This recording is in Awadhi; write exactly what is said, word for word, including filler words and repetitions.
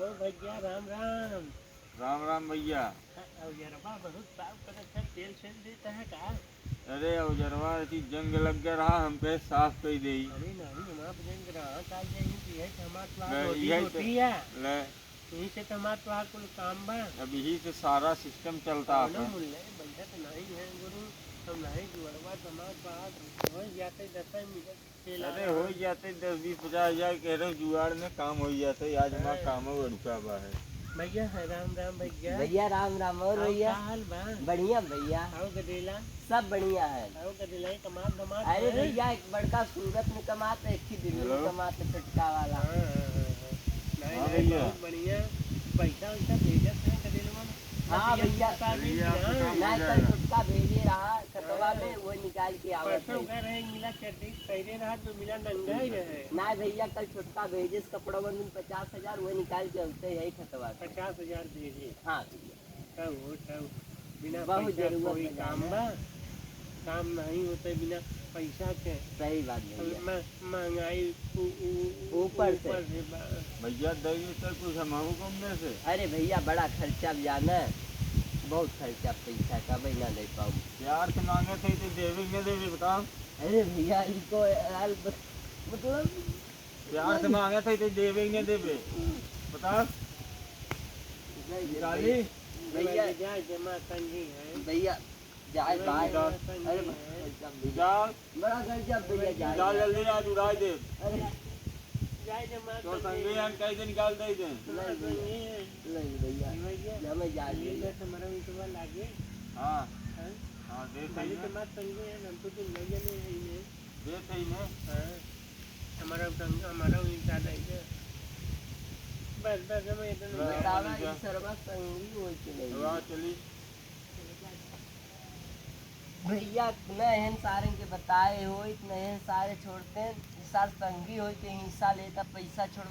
ओ भैया, राम राम। राम राम भैया। अ-, औजरवा बहुत साफ करत है, तेल सेल देता है का? अरे औजरवा ऐसी जंग लग गया रहा, हम कहे साफ कर दे। अरे नहीं, हमार जंग रहा, का यही कि है कि हमार तो आज ले, रोजी यही तो रोटी है। ले। यही से तो हमार तो आज कुल काम बा। अब यही से सारा सिस्टम चलता कौनो है। मुल्ले बैठत नहीं है गुरु, हम नहीं जुड़वा तो हमार तो आज हो जाते दस मिनट। अरे, हो जाते दस बीस पचास हजार के रहे जुगाड़ में, काम हो जाते। आज हमार हैं। काम रुका बा है। भैया, राम राम भैया। भैया, राम राम। और और भैया? का हाल बा? बढ़िया भैया। आओ गदेला। सब बढ़िया है। आओ गदेला, एक हमार धमार अरे है। भैया, एक बड़का सूरत में कमात है, एक ही दिन में हेलो। कमात है, छोटका वाला। हाँ, हाँ, हाँ, हाँ। नहीं, हाँ नहीं, भैया। बहुत बढ़िया। पैसा वैसा भेजत है गदेलवा में? हाँ भैया। भैया, आपका काम भैया, नहीं आपका है। काम हो नहीं, कल जाएगा। छोटका भेजे रहा, खतवा हाँ। में, वो निकाल के आवत परसों है। गए रहे, मिला चड्डी पहले रहा, जो मिला नंगा ही रहे। ना भैया, कल छोटका भेजे कपड़ा बंधन पचास हजार, वो निकाल के उनसे यही खतवा से। पचास हजार भेजे। हाँ भैया। तब हो, तब बिना बहुत पैसा जरूरत कोई है काम जाना। बा? काम नहीं होते बिना पैसा के। सही बात अब भैया। म-, महंगाई उ-, उ-, उ-, ऊपर से। ऊपर से बा। भैया, दे देते कुछ हमहू को में से। अरे भैया, बड़ा खर्चा भी जाना, बहुत खर्चा पैसा का, मैं ना दे पाऊँ। प्यार से मांगे थे तो देवे कि ना देवे, बताओ। अरे भैया, इनको यार, मतलब प्यार से मांगे थे तो देवे कि ना देवे, बताओ। नहीं, निकाली? भैया, भैया, जमा तंगी है। भैया, जाए भाई। निकाल। अरे, भैया। निकाल। बड़ा गजब भैया, जाए। निकाल जल्दी, आज उड़ाई दे। अरे। जाए जमा तो तंगी संगे है। हम कई दिन निकाल दे दे। नहीं भैया। नहीं भैया। भैया। या मैं जाए ये भैया। तो तुम्हारा भी तो लागे। हाँ। हाँ? हाँ, दे खाली सही तो में। मत तंगी है, हम तो तुम ले जाने हैं इन्हें। दे सही में। हाँ। हमारा तंग, हमारा भी ज्यादा ही है। बस, बस, हम इतना बस। बतावा, ई सरवा तंगी होई के नहीं। चला, चली। भैया, न एहन सारन के बताए होइत, न एहन सारे छोड़ते, ई सार तंगी होई के हिस्सा लेता, पैसा छोड़वा।